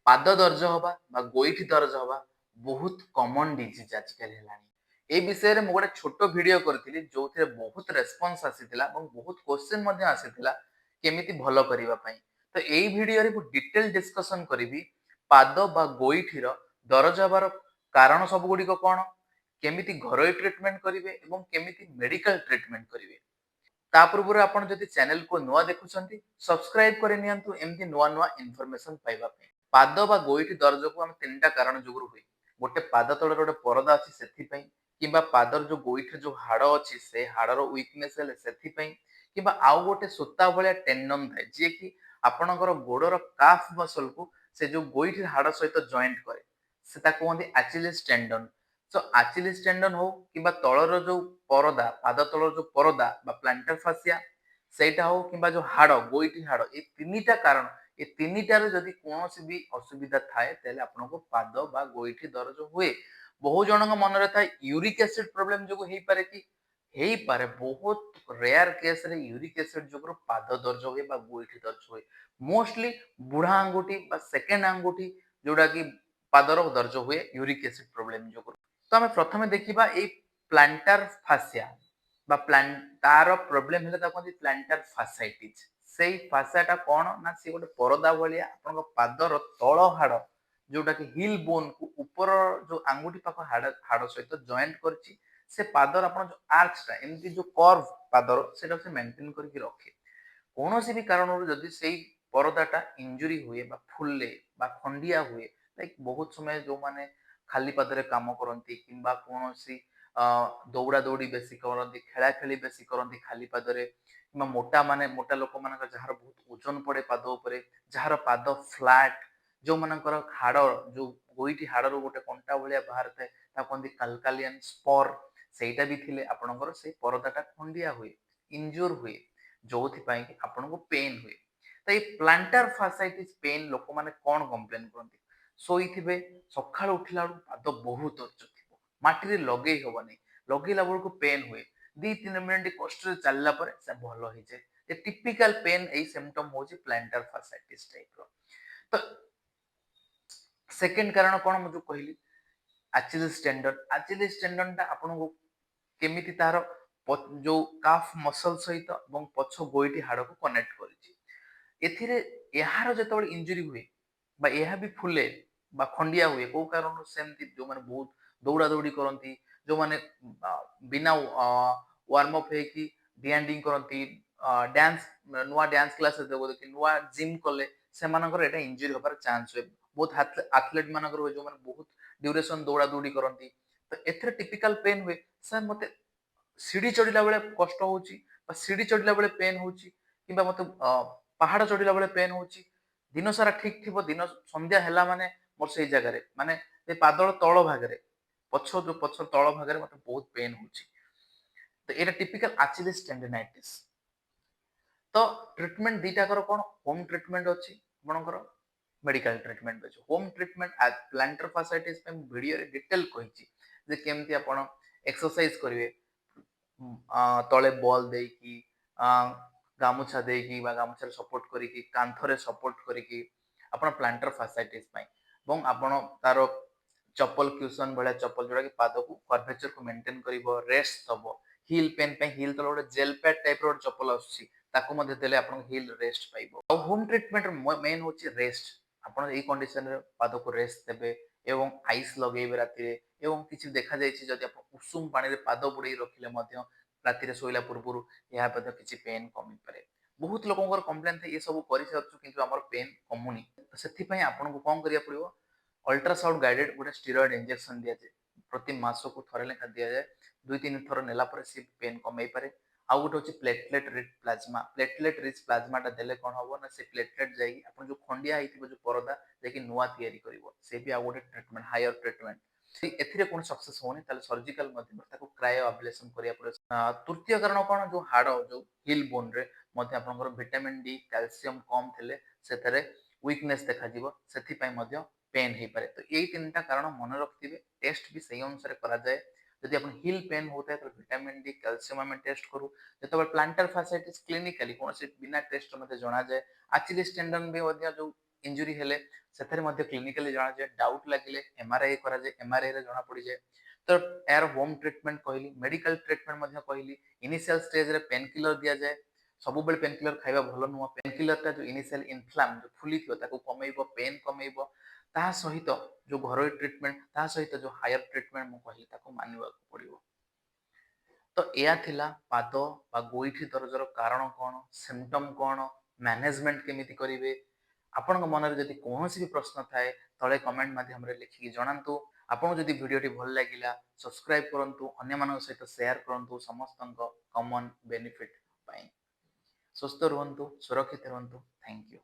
ପାଦ ଦରଜ ହବା ବା ଗୋଇଠି ଦରଜ ହବା ବହୁତ କମନ ଡିଜିଜ୍ ଆଜିକାଲି ହେଲାଣି। ଏଇ ବିଷୟରେ ମୁଁ ଗୋଟେ ଛୋଟ ଭିଡିଓ କରିଥିଲି, ଯୋଉଥିରେ ବହୁତ ରେସ୍ପନ୍ସ ଆସିଥିଲା ଏବଂ ବହୁତ କ୍ୱେଶ୍ଚିନ୍ ମଧ୍ୟ ଆସିଥିଲା କେମିତି ଭଲ କରିବା ପାଇଁ। ତ ଏଇ ଭିଡିଓରେ ମୁଁ ଡିଟେଲ ଡିସ୍କସନ କରିବି ପାଦ ବା ଗୋଇଠିର ଦରଜ ହବାର କାରଣ ସବୁ ଗୁଡ଼ିକ କଣ, କେମିତି ଘରୋଇ ଟ୍ରିଟମେଣ୍ଟ କରିବେ ଏବଂ କେମିତି ମେଡିକାଲ ଟ୍ରିଟମେଣ୍ଟ କରିବେ। ତା ପୂର୍ବରୁ ଆପଣ ଯଦି ଚ୍ୟାନେଲକୁ ନୂଆ ଦେଖୁଛନ୍ତି, ସବସ୍କ୍ରାଇବ କରି ନିଅନ୍ତୁ ଏମିତି ନୂଆ ନୂଆ ଇନଫର୍ମେସନ ପାଇବା ପାଇଁ। ପାଦ ବା ଗୋଇଠି ଦରଜକୁ ଆମେ ତିନିଟା କାରଣ ଯୋଗୁରୁ ହୁଏ। ଗୋଟେ, ପାଦ ତଳରେ ଗୋଟେ ପରଦା ଅଛି ସେଥିପାଇଁ, କିମ୍ବା ପାଦର ଯୋଉ ଗୋଇଠିର ଯୋଉ ହାଡ ଅଛି, ସେ ହାଡର ୱିକନେସ୍ ହେଲେ ସେଥିପାଇଁ, କିମ୍ବା ଆଉ ଗୋଟେ ସୂତା ଭଳିଆ ଟେଣ୍ଡନ ଥାଏ, ଯିଏକି ଆପଣଙ୍କର ଗୋଡର କାଫ୍ ମସଲକୁ ସେ ଯୋଉ ଗୋଇଠି ହାଡ ସହିତ ଜଏଣ୍ଟ କରେ, ସେ ତାକୁ କୁହନ୍ତି ଆଚିଲିସ୍ ଟେଣ୍ଡନ। ସୋ ଆଚିଲିସ୍ ଟେଣ୍ଡନ ହଉ କିମ୍ବା ତଳର ଯୋଉ ପରଦା, ପାଦ ତଳର ଯୋଉ ପରଦା ବା ପ୍ଲାଣ୍ଟାର ଫାସିଆ ସେଇଟା ହଉ, କିମ୍ବା ଯୋଉ ହାଡ, ଗୋଇଠି ହାଡ, ଏଇ ତିନିଟା କାରଣ, ଏ ତିନିଟାରେ ଯଦି କୌଣସି ବି ଅସୁବିଧା ଥାଏ, ତାହେଲେ ଆପଣଙ୍କୁ ପାଦ ବା ଗୋଇଠି ଦରଜ ହୁଏ। ବହୁ ଜଣଙ୍କ ମନରେ ଥାଏ, ୟୁରିକ ଏସିଡ ପ୍ରୋବ୍ଲେମ ଯୋଗୁ ହେଇପାରେ କି? ହେଇପାରେ। ବହୁତ ରେୟାର କେସରେ ୟୁରିକ ଏସିଡ ଯୋଗୁରୁ ପାଦ ଦରଜ ହୁଏ ବା ଗୋଇଠି ଦରଜ ହୁଏ। ମୋଷ୍ଟଲି ବୁଢା ଆଙ୍ଗୁଠି ବା ସେକେଣ୍ଡ ଆଙ୍ଗୁଠି ଯୋଉଟା କି ପାଦର ଦରଜ ହୁଏ ୟୁରିକ ଏସିଡ ପ୍ରୋବ୍ଲେମ ଯୋଗୁରୁ। ତ ଆମେ ପ୍ରଥମେ ଦେଖିବା ଏଇ ପ୍ଲାଣ୍ଟାର ଫାସିଆ ବା ତାର ପ୍ରୋବ୍ଲେମ ହେଲେ ତାକୁ କୁହନ୍ତି ପ୍ଲାଣ୍ଟାର ଫାସାଇଟିସ୍। ସେଇ ଫାସିଆଟା କଣ ନା ସେ ଗୋଟେ ପରଦା ଭଳିଆ ଆପଣଙ୍କ ପାଦର ତଳ ହାଡ, ଯୋଉଟା କି ହିଲ୍ ବୋନ୍ କୁ ଉପର ଯୋଉ ଆଙ୍ଗୁଠି ପାଖ ହାଡ ସହିତ ଜଏଣ୍ଟ କରିଛି। ସେ ପାଦର ଆପଣ ଯୋଉ ଆର୍ଚଟା, ଏମିତି ଯୋଉ କର୍ଭ ପାଦର, ସେଇଟା ସେ ମେଣ୍ଟେନ କରିକି ରଖେ। କୌଣସି ବି କାରଣରୁ ଯଦି ସେଇ ପରଦାଟା ଇଞ୍ଜୁରି ହୁଏ ବା ଫୁଲେ ବା ଖଣ୍ଡିଆ ହୁଏ, ଲାଇକ୍ ବହୁତ ସମୟ ଯୋଉମାନେ ଖାଲି ପାଦରେ କାମ କରନ୍ତି କିମ୍ବା କୌଣସି ଦୌଡ଼ା ଦୌଡ଼ି ବେଶୀ କରନ୍ତି, ଖେଳା ଖେଳି ବେଶୀ କରନ୍ତି ଖାଲି ପାଦରେ, କିମ୍ବା ମୋଟା ମାନେ ମୋଟା ଲୋକମାନଙ୍କର ଯାହାର ବହୁତ ଓଜନ ପଡେ ପାଦ ଉପରେ, ଯାହାର ପାଦ ଫ୍ଲାଟ, ଯୋଉମାନଙ୍କର ହାଡ, ଯୋଉ ଗୋଇଠି ହାଡରୁ ଗୋଟେ କଣ୍ଟା ଭଳିଆ ବାହାରିଥାଏ, ତାକୁ କୁହନ୍ତି କାଲକାନିଆଲ ସ୍ପର, ସେଇଟା ବି ଥିଲେ ଆପଣଙ୍କର ସେଇ ପରଦାଟା ଖଣ୍ଡିଆ ହୁଏ, ଇଞ୍ଜୁର ହୁଏ, ଯୋଉଥିପାଇଁ କି ଆପଣଙ୍କୁ ପେନ୍ ହୁଏ। ତ ଏଇ ପ୍ଲାଣ୍ଟାର ଫାସାଇଟିସ୍ ପେନ୍ ଲୋକମାନେ କଣ କମ୍ପ୍ଲେନ କରନ୍ତି? ଶୋଇଥିବେ, ସକାଳୁ ଉଠିଲା ବେଳକୁ ପାଦ ବହୁତ ଦରଜ ଥିବ, ମାଟିରେ ଲଗେଇ ହବନି, ଲଗେଇଲା ବେଳକୁ ପେନ୍ ହୁଏ। 2-3 ମିନିଟ୍ କଷ୍ଟରେ ଚାଲିଲା ପରେ ସେ ଭଲ ହେଇଯାଏ। ଏ ଟିପିକାଲ ପେନ୍, ଏଇ ସିମ୍ପଟମ ହଉଛି ପ୍ଲାଣ୍ଟାର ଫାସାଇଟିସ୍ ଟାଇପର। ତ ସେକେଣ୍ଡ କାରଣ କଣ? ମୁଁ ଯୋଉ କହିଲି ଆଚିଲିସ୍ ଟେଣ୍ଡନ। ଆଚିଲିସ୍ ଟେଣ୍ଡନଟା ଆପଣଙ୍କୁ କେମିତି ତାର ଯୋଉ କାଫ୍ ମସଲ ସହିତ ଏବଂ ପଛ ଗୋଇଠି ହାଡକୁ କନେକ୍ଟ କରିଛି। ଏଥିରେ ଏହାର ଯେତେବେଳେ ଇଞ୍ଜୁରି ହୁଏ ବା ଏହା ବି ଫୁଲେ ବା ଖଣ୍ଡିଆ ହୁଏ କୋଉ କାରଣରୁ, ସେମିତି ଯୋଉମାନେ ବହୁତ ଦୌଡ଼ା ଦୌଡ଼ି କରନ୍ତି, ଯୋଉମାନେ ବିନା ୱାର୍ମ ଅପ୍ ହେଇକି ଡିଆଁ ଡିଇଁ କରନ୍ତି, ଡ୍ୟାନ୍ସ, ନୂଆ ଡ୍ୟାନ୍ସ କ୍ଲାସ ଦେଖି ନୂଆ ଜିମ୍ କଲେ, ସେମାନଙ୍କର ଏଇଟା ଇଞ୍ଜୁରି ହବାର ଚାନ୍ସ ହୁଏ। ବହୁତ ଆଥଲେଟ ମାନଙ୍କର ହୁଏ, ଯୋଉମାନେ ବହୁତ ଡ୍ୟୁରେସନ ଦୌଡ଼ା ଦୌଡ଼ି କରନ୍ତି। ତ ଏଥିରେ ଟିପିକାଲ ପେନ୍ ହୁଏ, ସାର୍, ମତେ ସିଢି ଚଢିଲା ବେଳେ କଷ୍ଟ ହଉଛି ବା ସିଢି ଚଢିଲା ବେଳେ ପେନ୍ ହଉଛି, କିମ୍ବା ମତେ ପାହାଡ ଚଢିଲା ବେଳେ ପେନ୍ ହଉଛି। ଦିନ ସାରା ଠିକ ଥିବ, ଦିନ ସନ୍ଧ୍ୟା ହେଲା ମାନେ ମୋର ସେଇ ଜାଗାରେ, ମାନେ ସେ ପାଦର ତଳ ଭାଗରେ, ପଛ ଯୋଉ ପଛ ତଳ ଭାଗରେ ମତେ ବହୁତ ପେନ୍ ହଉଛି। ତ ଏଇଟା ଟିପିକାଲ ଆଚିଲିସ୍ ଟେଣ୍ଡିନାଇଟିସ୍। ତ ଟ୍ରିଟମେଣ୍ଟ ଦିଟାକର କଣ? ହୋମ ଟ୍ରିଟମେଣ୍ଟ ଅଛି ଆପଣଙ୍କର, ମେଡିକାଲ ଟ୍ରିଟମେଣ୍ଟ ଅଛି। ହୋମ ଟ୍ରିଟମେଣ୍ଟ ପ୍ଲାଣ୍ଟର ଫାସାଇଟିସ୍ ପାଇଁ ମୁଁ ଭିଡିଓରେ ଡିଟେଲ କହିଛି ଯେ କେମିତି ଆପଣ ଏକ୍ସରସାଇଜ କରିବେ, ତଳେ ବଲ୍ ଦେଇକି, ଗାମୁଛା ଦେଇକି ବା ଗାମୁଛାରେ ସପୋର୍ଟ କରିକି, କାନ୍ଥରେ ସପୋର୍ଟ କରିକି ଆପଣ ପ୍ଲାଣ୍ଟର ଫାସାଇଟିସ୍ ପାଇଁ, ଏବଂ ଆପଣ ତାର ଚପଲ, କ୍ୟୁସନ ଭଳିଆ ଚପଲ, ଯୋଉଟା କି ପାଦକୁ କର୍ଭେଚରକୁ ମେଣ୍ଟେନ କରିବ, ରେଷ୍ଟ ଦବ। ହିଲ୍ ପେନ୍ ପାଇଁ ହିଲ୍ ତଳେ ଗୋଟେ ଜେଲ୍ ପ୍ୟାଡ୍ ଟାଇପର ଗୋଟେ ଚପଲ ଆସୁଛି, ତାକୁ ମଧ୍ୟ ଦେଲେ ଆପଣଙ୍କ ହିଲ୍ ରେଷ୍ଟ ପାଇବ। ଆଉ ହୋମ ଟ୍ରିଟମେଣ୍ଟ ମେନ୍ ହଉଛି ରେଷ୍ଟ। ଆପଣ ଏଇ କଣ୍ଡିସନରେ ପାଦକୁ ରେଷ୍ଟ ଦେବେ ଏବଂ ଆଇସ୍ ଲଗେଇବେ ରାତିରେ। ଏବଂ କିଛି ଦେଖାଯାଇଛି, ଯଦି ଆପଣ ଉଷୁମ ପାଣିରେ ପାଦ ବୁଡେଇ ରଖିଲେ ମଧ୍ୟ ରାତିରେ ଶୋଇଲା ପୂର୍ବରୁ, ଏହା ମଧ୍ୟ କିଛି ପେନ୍ କମିପାରେ। ବହୁତ ଲୋକଙ୍କର କମ୍ପ୍ଲେନ ଥାଏ, ଏସବୁ କରିସାରୁଛୁ କିନ୍ତୁ ଆମର ପେନ୍ କମୁନି। ତ ସେଥିପାଇଁ ଆପଣଙ୍କୁ କଣ କରିବାକୁ ପଡିବ? ଅଲ୍ଟ୍ରାସାଉଣ୍ଡ ଗାଇଡେଡ ଗୋଟେ ଷ୍ଟିରଏଡ ଇଞ୍ଜେକ୍ସନ ଦିଆଯାଏ, ପ୍ରତି ମାସକୁ ଥରେ ଲେଖା ଦିଆଯାଏ। 2-3 ଥର ନେଲା ପରେ ସେ ପେନ୍ କମେଇ ପାରେ। ଆଉ ଗୋଟେ ହଉଛି platelet rich plasma. Platelet rich ପ୍ଲାଜମାଟା ଦେଲେ କଣ ହବ ନା ସେ ପ୍ଲେଟଲେଟ ଯାଇକି ଆପଣ ଯୋଉ ଖଣ୍ଡିଆ ହେଇଥିବ ଯୋଉ ପରଦା, ଯାଇକି ନୂଆ ତିଆରି କରିବ। ସେ ବି ଆଉ ଗୋଟେ ଟ୍ରିଟମେଣ୍ଟ, ହାୟର ଟ୍ରିଟମେଣ୍ଟ। ଏଥିରେ କୌଣସି ସକ୍ସେସ ହଉନି, ତାହେଲେ ସର୍ଜିକାଲ ମାଧ୍ୟମରେ ତାକୁ କ୍ରାୟୋ ଆବ୍ଲେସନ କରିବାକୁ ପଡିବ। ତୃତୀୟ କାରଣ କଣ? ଯୋଉ ହାଡ, ଯୋଉ ହିଲ୍ ବୋନରେ ମଧ୍ୟ ଆପଣଙ୍କର ଭିଟାମିନ ଡି, କ୍ୟାଲସିୟମ କମ ଥିଲେ ସେଥିରେ ୱିକନେସ୍ ଦେଖାଯିବ, ସେଥିପାଇଁ ମଧ୍ୟ ପେନ୍ ହେଇପାରେ। ତ ଏଇ ତିନିଟା କାରଣ ମନେ ରଖିଥିବେ। ଟେଷ୍ଟ ବି ସେଇ ଅନୁସାରେ କରାଯାଏ। ଯଦି ଆପଣ ହିଲ୍ ପେନ୍ ହଉଥାଏ, ତାହେଲେ ଭିଟାମିନ ଡି, କ୍ୟାଲସିୟମ ଆମେ ଟେଷ୍ଟ କରୁ। ଯେତେବେଳେ ପ୍ଲାଣ୍ଟାର ଫାସାଇଟିସ୍ କ୍ଲିନିକାଲି କୌଣସି ବିନା ଟେଷ୍ଟ ମଧ୍ୟ ଜଣାଯାଏ। ଆଚିଲିସ୍ ଟେଣ୍ଡନ ବି ମଧ୍ୟ ଯୋଉ ଇଞ୍ଜୁରି ହେଲେ ସେଥିରେ ମଧ୍ୟ କ୍ଲିନିକାଲି ଜଣାଯାଏ। ଡାଉଟ୍ ଲାଗିଲେ ଏମ୍ଆର୍ଆଇ କରାଯାଏ, ଏମ୍ଆର୍ଆଇରେ ଜଣାପଡ଼ିଯାଏ। ତ ଏହାର ହୋମ୍ ଟ୍ରିଟମେଣ୍ଟ କହିଲି, ମେଡିକାଲ ଟ୍ରିଟମେଣ୍ଟ ମଧ୍ୟ କହିଲି। ଇନିସିଆଲ ଷ୍ଟେଜରେ ପେନ୍ କିଲର ଦିଆଯାଏ। ସବୁବେଳେ ପେନ୍ କିଲର ଖାଇବା ଭଲ ନୁହଁ। ପେନ୍ କିଲରଟା ଯୋଉ ଇନିସିଆଲ ଇନଫ୍ଲାମ, ଯୋଉ ଫୁଲିଥିବ, ତାକୁ କମେଇବ, ପେନ୍ କମେଇବ। ତା ସହିତ ଯୋଉ ଘରୋଇ ଟ୍ରିଟମେଣ୍ଟ, ତା ସହିତ ଯୋଉ ହାୟର ଟ୍ରିଟମେଣ୍ଟ ମୁଁ କହିଲି, ତାକୁ ମାନିବାକୁ ପଡ଼ିବ। ତ ଏଇଆ ଥିଲା ପାଦ ବା ଗୋଇଠି ଦରଜର କାରଣ କ'ଣ, ସିମ୍ପଟମ୍ କ'ଣ, ମ୍ୟାନେଜମେଣ୍ଟ କେମିତି କରିବେ। ଆପଣଙ୍କ ମନରେ ଯଦି କୌଣସି ବି ପ୍ରଶ୍ନ ଥାଏ, ତଳେ କମେଣ୍ଟ ମାଧ୍ୟମରେ ଲେଖିକି ଜଣାନ୍ତୁ। ଆପଣଙ୍କୁ ଯଦି ଭିଡ଼ିଓଟି ଭଲ ଲାଗିଲା, ସବସ୍କ୍ରାଇବ କରନ୍ତୁ, ଅନ୍ୟମାନଙ୍କ ସହିତ ସେୟାର କରନ୍ତୁ, ସମସ୍ତଙ୍କ କମନ୍ ବେନିଫିଟ୍ ପାଇଁ। ସୁସ୍ଥ ରୁହନ୍ତୁ, ସୁରକ୍ଷିତ ରୁହନ୍ତୁ। Thank you.